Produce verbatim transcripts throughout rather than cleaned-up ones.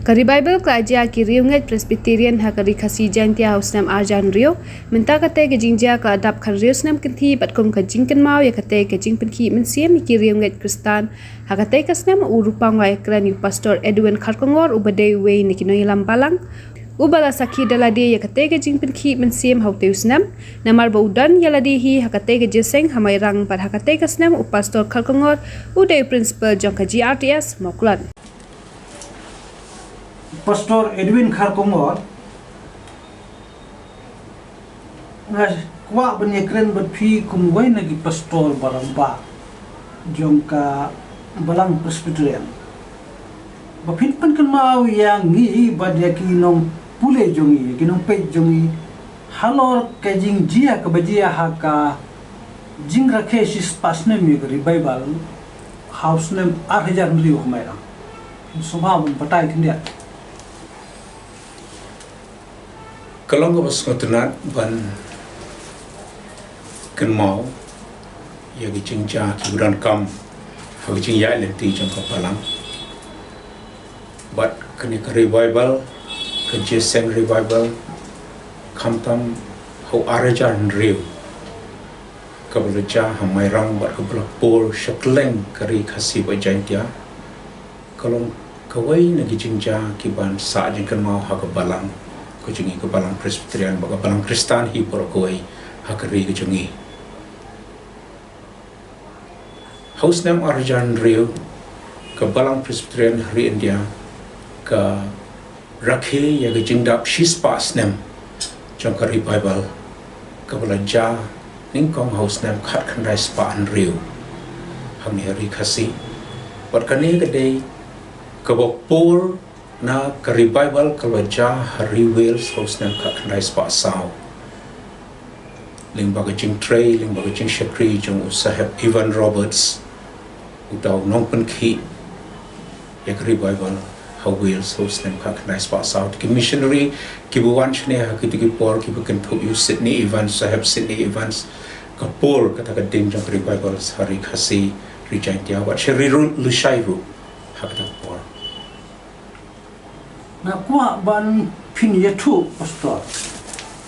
Ka Revival ka la jia ki riewngeit Presbyterian ha ka Ri Khasi Jaintia ha u snem arhajar hynriew. Mynta katei ka jingjia ka la dap khathynriew snem kynthih bad kum ka jingkynmaw ïa katei ka jingpynkhih mynsiem ïa ki riewngeit Khristan, ha katei ka snem u Rupang u la ïakren ïa u Pastor Edwin Kharkongor uba dei uwei na ki nongïalam balang, uba la sakhi da lade ïa katei ka jingpynkhih mynsiem ha utei u snem, namar ba u don ïa lade hi ha katei ka jingïaseng ha Mairang bad ha katei ka snem u Pastor Kharkongor u dei u Principal jong ka G R T S Mawklot. Pastor Edwin Kharkongor, nga kwah ban ïakren bad phi kum uwei na ki pastor ba rangbah jong ka Balang Presbyterian. Ba phin pynkynmaw ïa ngi bad ïa ki nongpule jong ngi, ïa ki nongpeit jong ngi, halor ka jingjia kaba jia ha ka jingrakhe shispah snem ïa ka Revival ha u snem arhajar hynriew ha Mairang. Sngewbha ban batai khyndiat. Ka long kaba sngewtynnat ban kynmaw ïa ki jingjia kiba donkam ha ka jingïaid lynti jong ka Balang. Bad kane ka Revival, ka jingïaseng Revival, khamtam ha u arhajar hynriew, kaba la jia ha Mairang bad kaba la pur sha kylleng ka Ri Khasi bad Jaintia, ka long kawei na ki jingjia kiban sah jingkynmaw ha ka Balang ka jong ngi, ka Balang Presbyterian bad ka Balang Khristan hi baroh kawei ha ka ri ka jong ngi. Ha u snem arhajar hynriew, ka Balang Presbyterian ha ri India ka rakhe ïa ka jingdap shispah snem jong ka Revival, kaba la jia nyngkong ha u snem khatkhyndai spah hynriew hangne ha Ri Khasi. Bad kane ka dei kaba pur na ka Revival kaba la jia ha ri Wales ha u snem khatkhyndai spah saw, lyngba ka jingtrei, lyngba ka jingshakri jong u Saheb Evan Roberts, uta u nongpynkhih ïa ka Revival ha Wales ha u snem khatkhyndai spah saw. Ki missionary kiba wan shane ha kito ki por kiba kynthup ïa u Sidney Evans, Saheb Sidney Evans, ka pur kata ka ding jong ka Revival ha Ri Khasi, Ri Jaintia bad sha ri Lut lashai ruh ha kata ka por. Nga kwah ban pynïathuh, Pastor.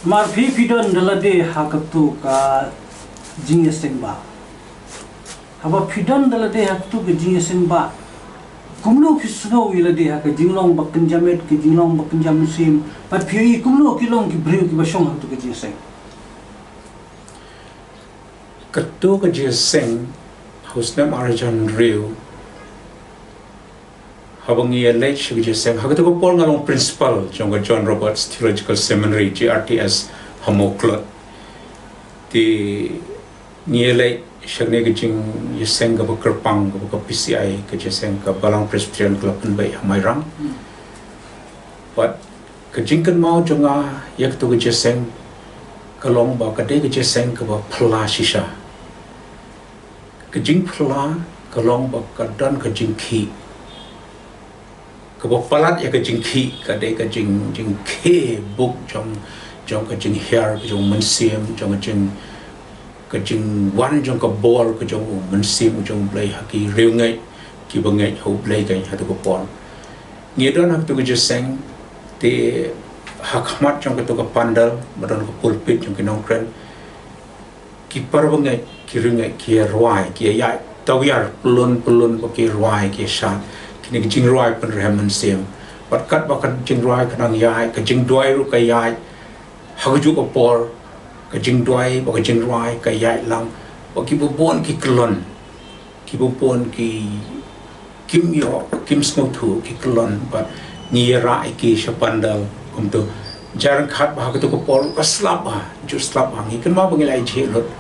Namar phi phi don da lade ha kato ka jingïaseng ba, haba phi don da lade ha kato ka jingïaseng ba, kumno phi sngew ïa lade ha ka jinglong ba kynja met, ka jinglong ba kynja mynsiem, bad phi ïohi kumno ki long ki briew kiba shong ha kato ka jingïaseng? Kato ka jingïaseng ha u snem arhajar hynriew, haba ngi ïaleit sha ka jingïaseng, ha kato ka por nga long principal jong ka John Roberts Theological Seminary, G R T S, ha Mawklot. Te ngi ïaleit sha kane ka jingïaseng kaba kyrpang, kaba ka P C I, ka jingïaseng ka Balang Presbyterian ka la pynbeit ha Mairang. Bad ka jingkynmaw jong nga ïa kato ka jingïaseng ka long ba ka dei ka jingïaseng kaba phylla shisha. Ka jingphylla ka long ba ka don ka jingkhih. Kaba palat ïa ka jingkhih ka dei ka jing, jingkhih buk jong, jong ka jinghiar, ka jong u Mynsiem, jong ka jing, ka jingwan jong ka bor ka jong u Mynsiem u jong U Blei ha ki riewngeit kiba ngeit ha U Blei ka ha kato ka por. Ngi don ha kato ka jingïaseng, te ha khmat jong kato ka pandal ba don ka pulpit jong ki nongkren, ki para bangeit, ki riewngeit ki rwai, ki ïaid tawiar pyllun pyllun ba ki rwai, ki shad. Kine ki jingrwai pynrhem mynsiem. Bad katba ka jingrwai ka nang ïaid, ka jingduwai ruh ka ïaid. Ha kajuh ka por ka jingduwai bad ka jingrwai ka ïaid lang, bad kiba bun ki kyllon, kiba bun ki kim ïoh, kim sngewthuh, ki kyllon, bad ngi ïarah ïa ki sha pandal kumto. Jar khat ba ha kato ka por ka slap bha, ju slap bha, ngi kynmaw ba ngi la ïa jhieh lut.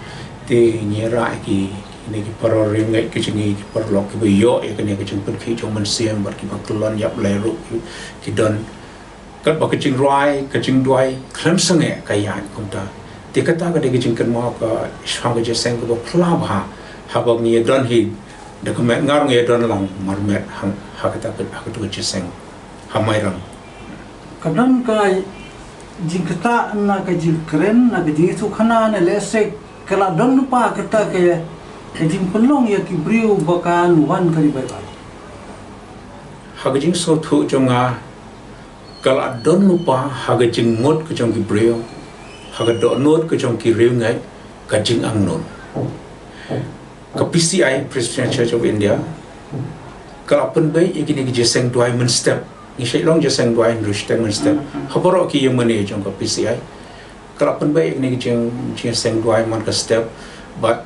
Te ngi ïarah ïa ki, kine ki para riewngeit ki jong ngi, ki paralok kiba ïoh ïa kane ka jingpynkhih jong u Mynsiem bad kiba kyllon ïap lei ruh ki, ki don. Katba ka jingrwai, ka jingduwai khlem sangeh ka ïaid kumta. Te kata ka dei ka jingkynmaw ka shaphang ka jingïaseng kaba phylla bha haba ngi ïa don hi, da ka met nga ruh ngi ïa don lang marmet ha, ha kata ka, ha kata ka jingïaseng ha Mairang. Ka don ka jingktah na ka jingkren, na ka jingïathuhkhana, ne lehse ka la don lypa kata ka, ka jingpynlong ïa ki briew ba kan wan ka Revival. Ha ka jingsngewthuh jong nga, Ka la don lypa ha ka jingmut ka jong ki briew, ha ka dohnud ka jong ki riewngeit, ka jingangnud. Ka P C I, Presbyterian Church of India, ka la pynbeit ïa kine ki jingïaseng duwai mynstep. Ngi shait long jingïaseng duwai hynriew shiteng mynstep ha baroh ki ïing mane jong ka P C I. Ka la pynbeit ïa kine ki jing, jingïaseng duwai man ka step. Bad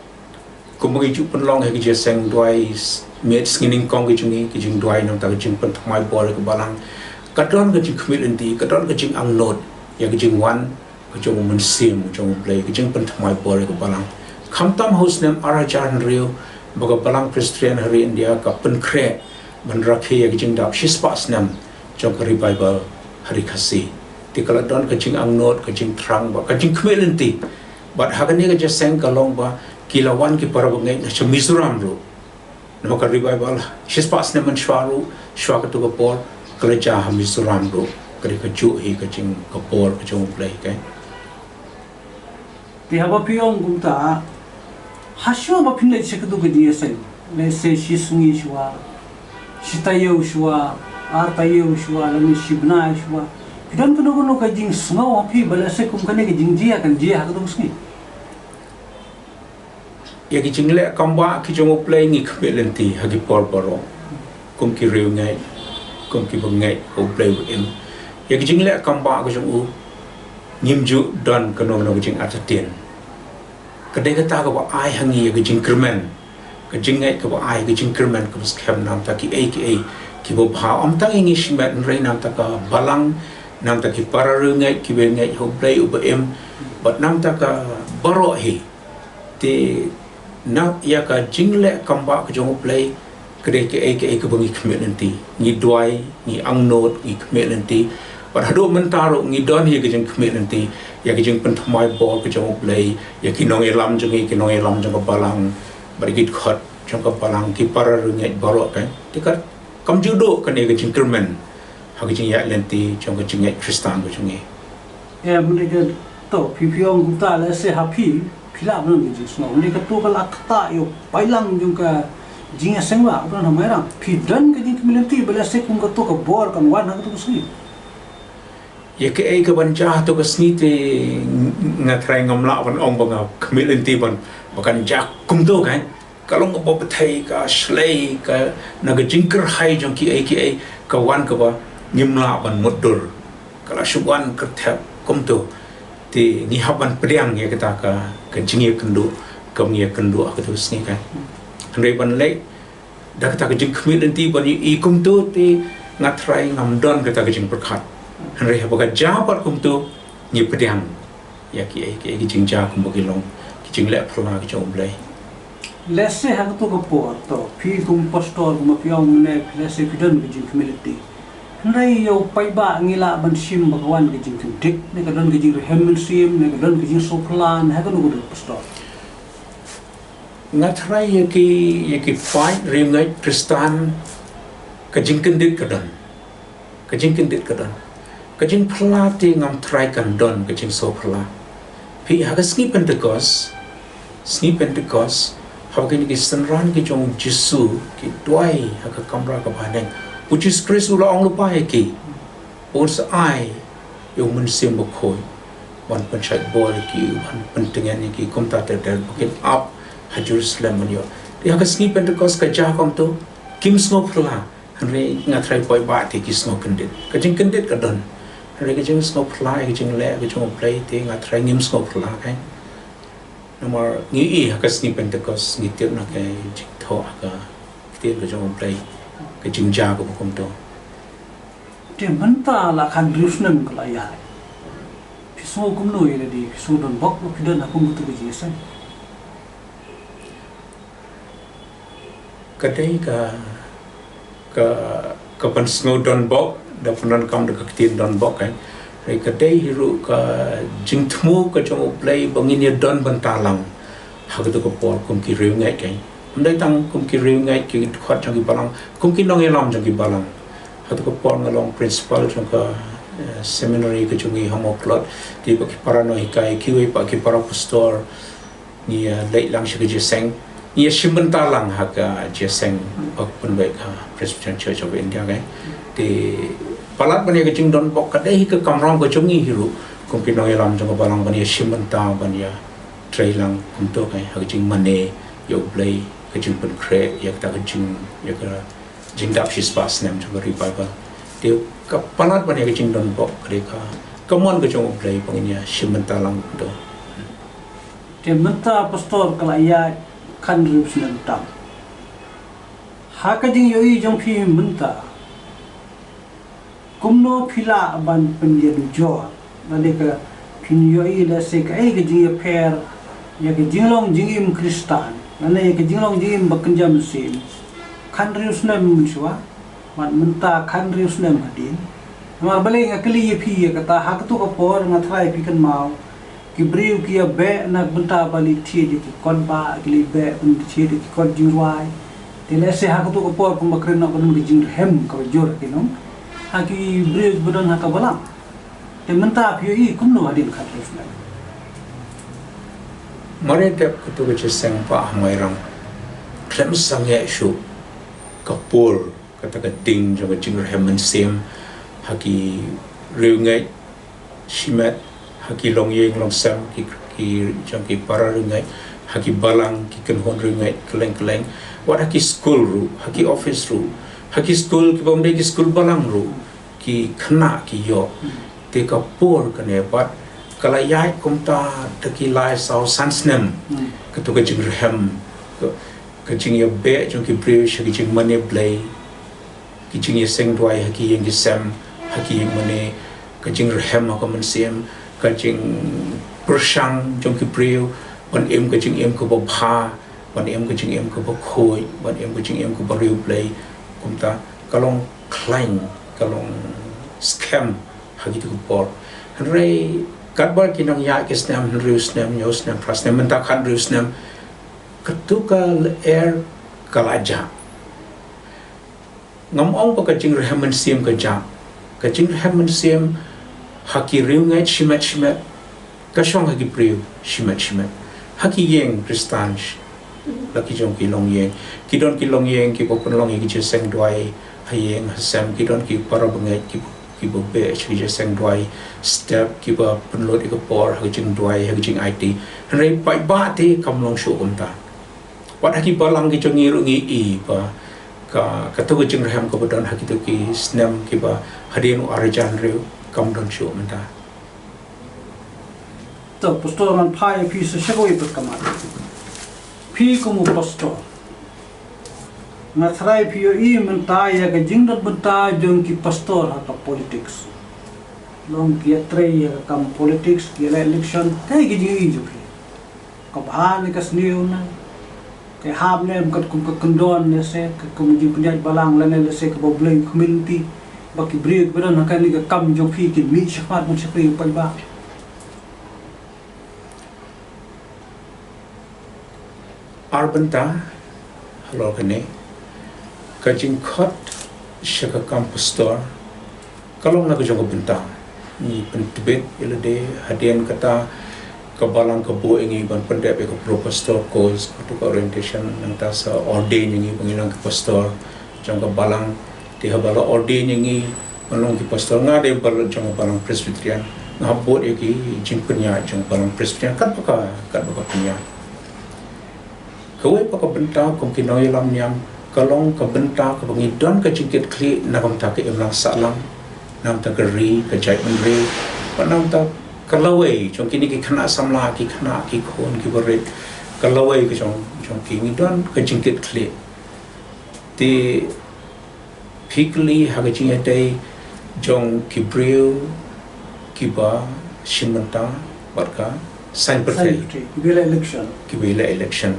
kumba ngi ju pynlong ha ki jingïaseng duwai s-, miet sngi nyngkong ki jong ngi, ki jingduwai namar ka jingpynthymmai bor ïa ka balang, ka don ka jingkhmih lynti, ka don ka jingangnud ïa ka jingwan ka jong u Mynsiem jong U Blei, ka jingpynthymmai bor ïa ka balang. Khamtam ha u snem ar hajar hynriew, ba ka Balang Presbyterian ha ri India ka pynkhreh ban rakhe ïa ka jingdap shispah snem jong ka revival ha ri Khasi. Te ka la don ka jingangnud, ka jingthrang bad ka jingkhmih lynti. Bad ha kane ka jingïaseng ka long ba ki la wan ki para bangeit na sha Mizoram ruh. Namar ka revival shispah snem mynshuwa ruh, shuwa katto ka por, ka la jia ha Mizoram ruh. Ka dei kajuh hi ka jing, ka bor ka jong U Blei, okay? Te haba phi ong kumta, ha shuwa ba phin leit sha katto ka jingïaseng, lehse shi sngi shuwa, shi taïew shuwa, ar taïew shuwa, lane shi bnai shuwa, phi don kano kano ka jingsngew ha phi ba lehse kum kane ka jingjia kan jia ha katto ka sngi? Ïa ki jingleh kam bah ki jong U Blei ngi khmih lynti ha ki por baroh. Kum ki riewngeit, kum ki bangeit ha U Blei u im. Ïa ki jingleh kam bah ki jong u, ngim ju don kano kano ka jingartatien. Ka dei kata kaba ai ha ngi ïa ka jingkyrmen. Ka jingngeit kaba ai ka jingkyrmen kaba skhem namar ki ei ki ei kiba bha, ym tang ïa ngi shimet hynrei namar ka balang, namar ki para riewngeit kiba ngeit ha U Blei uba im, bad namar ka baroh hi. Te na ïa ka jingleh kam bah ka jong U Blei, ka dei kaei kaei kaba ngi khmih lynti. Ngi duwai, ngi angnud, ngi khmih lynti. Bad haduh mynta ruh ngi don hi ka jingkhmih lynti ïa ka jingpynthymmai bor ka jong U Blei ïa ki nongïalam jong ngi, ki nongïalam jong ka balang, bad ki dkhot jong ka balang, ki para riewngeit baroh, kan. Te ka kam ju duh kane ka jingkyrmen ha ka jingïaid lynti jong ka jingngeit Khristan ka jong ngi. Em, ne ka to, phi phi ong kumta, lehse ha phi, phi lah ban don ka jingsngew. Ne kato ka la ktah ïa u paidlang jong ka jingïaseng ba u don ha Mairang. Phi don ka jingkhmih lynti ba lehse kum kato ka bor kan wan ha kato ka sngi? Ïa kaei kaban jia ha kato ka sngi te nga trai ngam lah ban ong ba nga khmih lynti ban ba kan jia kumto, kan. Ka long kaba pyrthei, ka shlei, ka na ka jingkyrhai jong kiei kiei, ka wan kaba ngim lah ban mutdur. Ka la shu wan kyrthep kumto. Te ngi hap ban pdiang ïa kata ka, ka jingïakynduh, ka jingïakynduh ha kato ka sngi, kan. Hynrei ban leh da kata ka jingkhmih lynti ban ïohi kumto te nga trai ngam don kata ka jingpyrkhat. Hynrei haba ka jia pat kumto, ngi pdiang ïa kiei kiei ki jingjia kumba ki long, ki jingleh phylla ki jong U Blei. Lehse ha kato ka por to, phi kum pastor, kum phi ong mynne, lehse phi don ka jingkhmih lynti. Hynrei ïa u paidbah ngi lah ban shim ba ka wan ka jingkyndit, ne ka don ka jingrhem mynsiem, ne ka don ka jingsngewphylla, ne ha kano kano, pastor? Nga trai ïa ki, ïa ki paid riewngeit Khristan, ka jingkyndit ka don. Ka jingkyndit ka don. Ka jingphylla te ngam trai kan don ka jingsngewphylla. Phi, ha ka sngi Pentekost, sngi Pentekost, haba kine ki synran ki jong U Jisu ki duwai ha ka kamra kaba haneng, U Jisu Khrist u la ong lypa ïa ki, un sa ai ïa U Mynsiem Bakhuid ban pynshait bor ïa ki, ban pyntngen ïa ki, kumta ter ter ba kin ap ha Jerusalem ban ïoh. Te ha ka sngi Pentekost ka jia kumto, kim sngewphylla. Hynrei nga trai paidbah te ki sngew kyndit. Ka jingkyndit ka don. Hynrei ka jingsngewphylla, ka jingleh ka jong U Blei te nga trai ngim sngewphylla, kan. Namar ngi i ha ka sngi Pentekost, ngi tip na ka jingthoh ha ka ktien ka jong U Blei, ka jingjia kaba kumto. Te mynta la khathynriew snem ka la ïaid. Phi sngew kumno ïa lade, phi sngew donbok ba phi don ha kum kato ka jingïaseng? Ka dei ka, ka, ka pynsngew donbok, da pyndonkam da ka ktien donbok, kan. Hynrei ka dei hi ruh ka jingthmu ka jong U Blei ba ngin ïa don bynta lang ha kato ka por kum ki riewngeit, kan. Ym dei tang kum ki riewngeit, ki dkhot jong ki balang, kum ki nongïalam jong ki balang. Ha kato ka por nga long principal jong ka, eh, seminary ka jong ngi ha Mawkynllod. Te pat ki para nonghikai, kiwei pat ki para pastor, ngi ïa leit lang sha ka jingïaseng, ngi ïa shim bynta lang ha ka jingïaseng ba pynbeit ka Presbyterian Church of India, kan. Te palat ban ïa ka jingdon bok ka dei hi ka kamram ka jong ngi hi ruh kum ki nongïalam jong ka balang ban ïa shim bynta ban ïa trei lang kumto, ka ha ka jingmane ïa U Blei, ka jingpynkhreh ïa kata ka jing, ïa ka jingdap shispah snem jong ka revival. Te ka palat ban ïa ka jingdon bok ka dei ka, ka mon ka jong U Blei ba ngin ïa shim bynta lang kumto. Te mynta pastor ka la ïaid khathynriew snem tam. Ha ka jingïohi jong phi mynta, kumno phi lah ban pynïadujor? Lane ka phin ïohi lehse kaei ka jingïapher ïa ka jinglong jingim Khristan lane ïa ka jinglong jingim ba kynja mynsiem khathynriew snem mynshuwa bad mynta khathynriew snem hadien? Namar balei nga kylli ïa phi ïa kata, ha kato ka por nga tharai phi kynmaw ki briew ki ïa beh na ka bynta ban leit thied ïa ki kot bah, ki leit beh ban leit thied ïa ki kot jingrwai. Te lehse ha kato ka por kumba kren noh ka don ka jingrhem kaba jur ha ki nong, ha ki briew ba don ha ka balang. Te mynta phi ïohi kumno hadien khathynriew snem? Mar ïa dep kato ka jingïaseng bah ha Mairang, khlem sangeh shuh ka por kata ka ding jong ka jingrhem mynsiem ha ki riewngeit shimet, ha ki longïing longsem, ki, ki jong ki para riewngeit, ha ki balang, ki kynhun riewngeit kylleng kylleng, wat ha ki skul ruh, ha ki office ruh, ha ki skul kiba ym dei ki skul balang ruh, ki khynnah ki ïoh. Te ka por kane pat ka la ïaid kumta da ki lai saw san snem. Kato ka jingrhem, ka, ka jingïabeh jong ki briew sha ki jingmane Blei, ki jingïaseng duwai ha ki ïing ki sem, ha ki ïing mane, ka jingrhem ha ka mynsiem, ka jingpyrshang jong ki briew ban im ka jingim kaba bha, ban im ka jingim kaba khuid, ban im ka jingim kaba riewblei. Kumta ka long khlaiñ, ka long skhem ha kito ki por. Hynrei katba ki nang ïaid ki snem, hynriew snem, hynñiew snem, phra snem, mynta khathynriew snem, kato ka lyer ka la jah. Ngam ong ba ka jingrhem mynsiem ka jah. Ka jingrhem mynsiem ha ki riewngeit shimet shimet, ka shong ha ki briew shimet shimet. Ha ki ïing Khristan, la ki jong ki longïing, ki don ki longïing kiba pynlong ïa ki jingïaseng duwai ha ïing ha sem, ki don ki para bangeit kiba, kiba beh sha ki jingïaseng duwai step, kiba pynlut ïa ka por ha ka jingduwai, ha ka jingaiti. Hynrei paidbah te kam long shuh kumta. Wat ha ki balang ki jong ngi ruh ngi i ba ka, kato ka jingrhem kaba don ha kito ki snem kiba hadien u ar hajar hynriew kam don shuh mynta. To pastor, ngan phai ïa phi sa sha kawei pat ka mat. Phi kum u pastor, nga tharai phi ïohi mynta ïa ka jingdon bynta jong ki pastor ha ka politics. Long ki ïatrei ïa ka kam politics, ki ïaleh election, kaei ka jingïohi jong phi? Ka bha ne ka sniew ne ka hap ne em katkum ka kyndon lehse, katkum ka jingpynïaid balang lane lehse kaba blei community, ba ki briew kiba don ha kane ka kam jong phi kin mih shakhmat ban shakri ïa u paidbah? Ar bynta halor kane, ka jingkhot sha ka kam pastor ka long na ka jong ka bynta. Ngi pyntbit ïa lade hadien kata ka balang ka buh ïa ngi ban pyndep ïa ka pro pastor course, kato ka orientation, nangta sa ordain ïa ngi ba ngin long ki pastor jong ka balang. Te haba la ordain ïa ngi ban long ki pastor, nga dei ba la jong ka balang Presbyterian, nga hap bud ïa ki jingpynïaid jong ka balang Presbyterian, katba ka, katba ka pynïaid. Kawei pat ka bynta kum ki nongïalam niam ka long ka bynta kaba ngi don ka jingkitkhlieh na ka bynta ka imlang sahlang, na ka bynta ka ri, ka jaitbynriew, bad na ka bynta ka lawei jong kine ki khynnah samla, ki khynnah ki khun kiba rit, ka lawei ka jong, jong ki, ngi don ka jingkitkhlieh. Te phi kylli ha ka jingïadei jong ki briew kiba shim bynta bad ka saiñ pyrthei, kiba ïaleh election.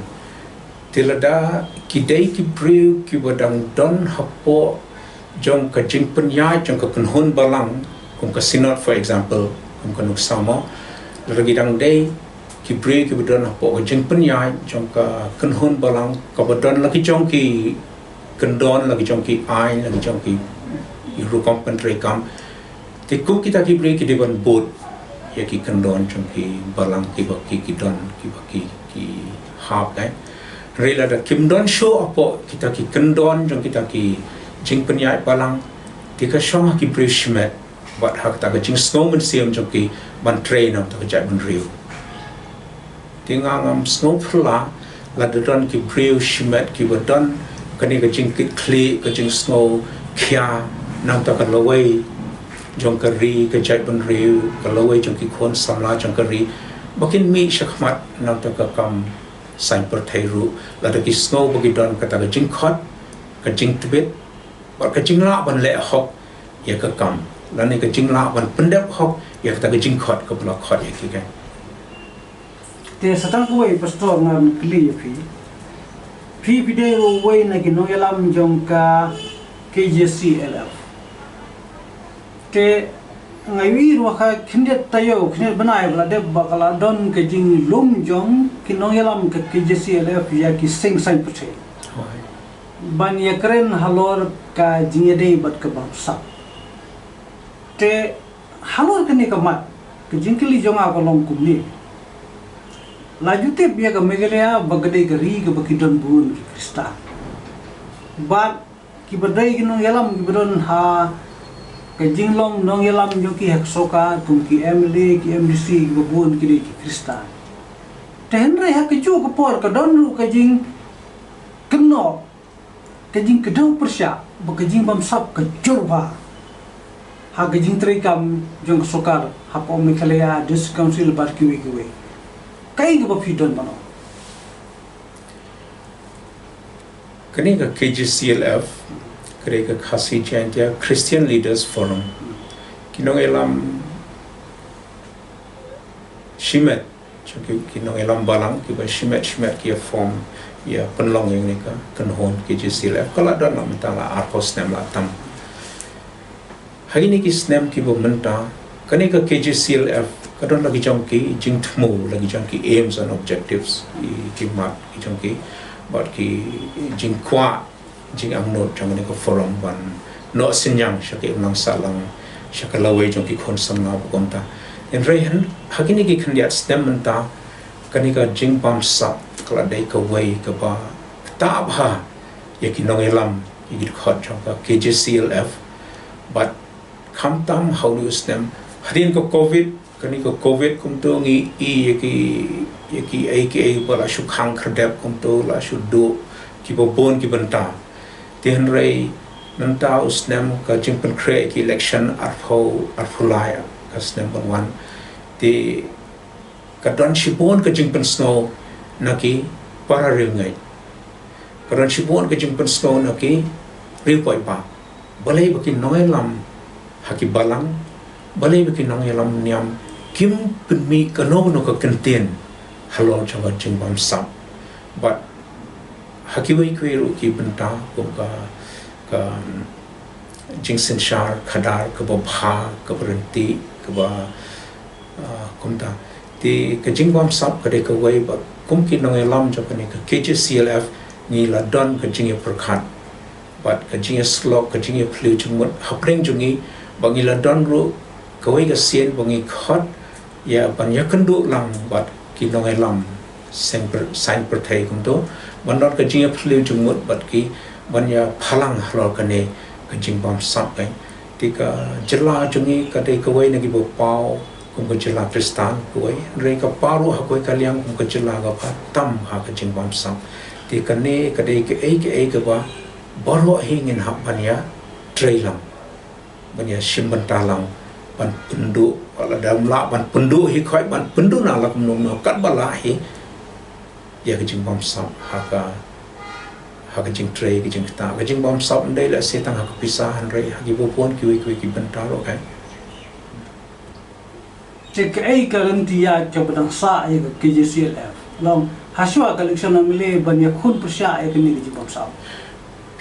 Te lada ki dei ki briew kiba dang don hapoh jong ka jingpynïaid jong ka kynhun balang, kum ka synod for example, kum ka nuksa mo, lada ki dang dei ki briew kiba don hapoh ka jingpynïaid jong ka kynhun balang kaba don la ki jong ki kyndon, la ki jong ki aiñ, la ki jong ki, ki rukom pyntreikam. Te kum kita ki briew ki dei ban bud ïa ki kyndon jong ki balang kiba ki, ki don, kiba ki, ki hap, eh. Hynrei lada kim don shuh hapoh kita ki kyndon jong kita ki jingpynïaid balang, Te ka shong ha ki briew shimet bad ha kata ka jingsngew mynsiem jong ki ban trei na kata ka jaitbynriew. Te nga ngam sngew phylla lada don ki briew shimet kiba don kane ka jingkitkhlieh, ka jingsngew khia na kata ka lawei jong ka ri, ka jaitbynriew, ka lawei jong ki khun samla jong ka ri, ba kin mih shakhmat na kata ka kam saiñ pyrthei ruh, lada ki sngew ba ki don kata ka jingkhot, ka jingtbit bad ka jinglah ban leh hok ïa ka kam, lane ka jinglah ban pyndep hok ïa kata ka jingkhot kaba la khot ïa ki. Te sa tang kawei, Pastor, ngan kylli ïa phi. Phi, phi dei ruh uwei na ki nongïalam jong ka K J C L F. Te nga ïohi ruh ha ka khyndiat taïew, khyndiat bnai ba la dep, ba ka la don ka jinglum jong ki nongïalam ka K J C L F ïa ki seng saiñ pyrthei ban ïakren halor ka jingïadei bad ka bamsap. Te halor kane ka mat, ka jingkylli jong nga ka long kumne. La ju tip ïa ka Meghalaya ba ka dei ka ri kaba ki don bun ki Khristan. Bad kiba dei ki nongïalam kiba don ha ka jinglong nongïalam jong ki ha ka sorkar, kum ki M L A, ki M D C, kiba bun ki dei ki Khristan. Te hynrei ha kajuh ka por ka don ruh ka jingkynnoh, ka jingkdew pyrshah ba ka jingbamsap ka jur bha ha ka jingtreikam jong ka sorkar hapoh Meghalaya District Council bad kiwei kiwei. Kaei kaba phi don ban ong? Kane ka K J C L F, kane ka Khasi Jaintia Christian Leaders Forum, ki nongïalam shimet, ki, ki nongïalam balang kiba shimet shimet ki ïa form, ïa pynlong ïa kane ka kynhun K J C L F, ka la don la mynta la arphew snem la tam. Ha kine ki snem kiba mynta, kane ka K J C L F ka don la ki jong ki jingthmu, la ki jong ki aims and objectives, ki, ki mat ki jong ki, bad ki jingkwah, jingangnud jong kane ka forum ban noh synñiang sha ka imlang sahlang, sha ka lawei jong ki khun samla bad kumta. Hynrei ha kine ki khyndiat snem mynta, kane ka jingbamsap ka la dei kawei kaba ktah bha ïa ki nongïalam, ïa ki dkhot jong ka K J C L F. Bad khamtam ha une u snem, hadien ka Covid, kane ka Covid kumto ngi i ïa ki, ïa ki ei ki ei ba la shu khang khyrdep kumto, la shu duh kiba bun ki bynta. Te hynrei mynta u snem ka jingpynkhreh ki election arphew, arphew lai ka snem ban wan. Te ka don shibun ka jingpynsngew na ki para riewngeit. Ka don shibun ka jingpynsngew na ki riew paidbah. Balei ba ki nongïalam ha ki balang, balei ba ki nongïalam niam kim pynmih kano kano ka kyntien halor jong ka jingbamsap. Bad ha kiwei kiwei ruh ki bynta kum ka, ka jingsynshar khadar kaba bha, kaba ryntih, kaba, ah, kumta. Te ka jingbamsap ka dei kawei ba kum ki nongïalam jong kane ka K J C L F ngi la don ka jingïapyrkhat bad ka jingïasyllok, ka jingïaphylliew jingmut hapdeng jong ngi, ba ngi la don ruh kawei ka sien ba ngi khot ïa ban ïakynduh lang bad ki nongïalam seng pyrthei kumto, ban don ka jingïaphylliew jingmut bad ki, ban ïaphalang halor kane ka jingbamsap. Te ka jylla jong ngi ka dei kawei na kiba paw kum ka jylla Khristan kawei, hynrei ka paw ruh ha kawei ka liang kum ka jylla kaba tam ha ka jingbamsap. Te kane ka dei kaei kaei kaba baroh hi ngin hap ban ïatrei lang, ban ïashim bynta lang, ban pynduh, lada ym lah ban pynduh hi, khoi ban pynduna la kumno kumno katba lah hi ïa ka jingbamsap ha ka, ha ka jingtrei, ka jingktah. Ka jingbamsap ym dei lehse tang ha ka pisa, hynrei ha kiba bun kiwei kiwei ki bynta ruh, okay. Te kaei ka lynti ïaid kaba dang sah ïa ka K J C L F, long hashwa ka election M L A ban ïakhun pyrshah ïa kane ka jingbamsap?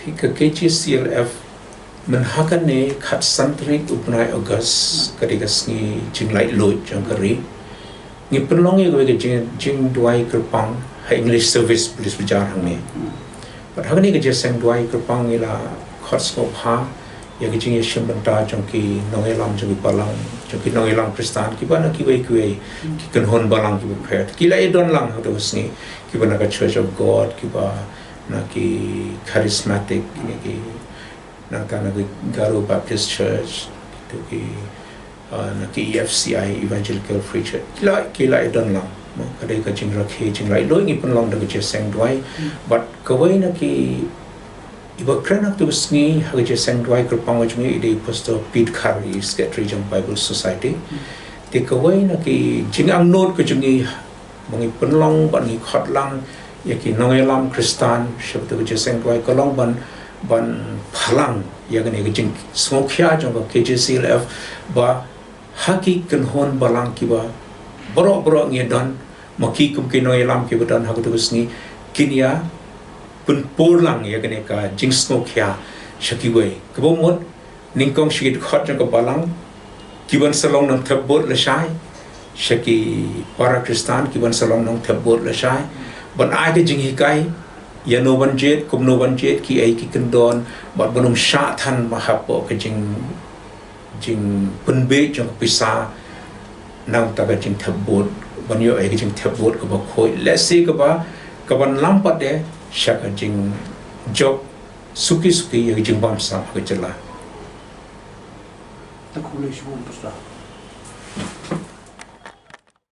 Ka K J C L F mynta ha kane khatsan tarik u bnai August, ka dei ka sngi jinglaitluid jong ka ri, ngi pynlong ïa kawei ka jing, jingduwai kyrpang ha English Service Police Bazaar hangne. Bad ha kane ka jingïaseng duwai kyrpang ngi la khot sngewbha ïa ka jingïashim bynta jong ki nongïalam, jong ki balang, jong ki nongïalam Khristan kiba na kiwei kiwei ki kynhun balang kiba pher. Ki la ïadon lang ha kato ka sngi, kiba na ka Church of God, kiba na ki Charismatic, kine ki na ka na ki Garo Baptist Church, to ki, uh, na ki E F C I, Evangelical Free Church. Ki la, ki la i don lang. Mo, ka dei ka jingrakhe, jinglaitluid ngi pynlong da ka jingïaseng duwai. Bad kawei na ki, iba kren ha kato ka sngi ha ka jingïaseng duwai kyrpang ka jong ngi i dei Pastor Pete Khar, i Secretary jong Bible Society. Te kawei na ki jingangnud ka jong ngi ba ngi pynlong, ba ngi khot lang ïa ki nongïalam Khristan sha kato ka jingïaseng duwai ka long ban, ban phalang ïa kane ka jingsngewkhia jong ka K J C L F ba ha ki kynhun balang kiba baroh baroh ngi don, ma ki kum ki nongïalam kiba don ha kato ka sngi, kin ïa pynpur lang ïa kane ka jingsngewkhia sha kiwei. Kaba mut, nyngkong sha ki dkhot jong ka balang, ki ban sa long nongthep vote lashai, sha ki para Khristan, ki ban sa long nongthep vote lashai, ban ai ka jinghikai ïano ban jied, kumno ban jied, kiei ki kyndon, bad ban ym shah than ba hapoh ka jing, jingpynbeit jong ka pisa na ka bynta ka jingthep vote, ban ïoh ïa ka jingthep vote kaba khuid, lehse kaba, kaban lam pat de sha ka jingjop suki suki ïa ka jingbamsap ha ka jylla. Te khublei shibun, Pastor.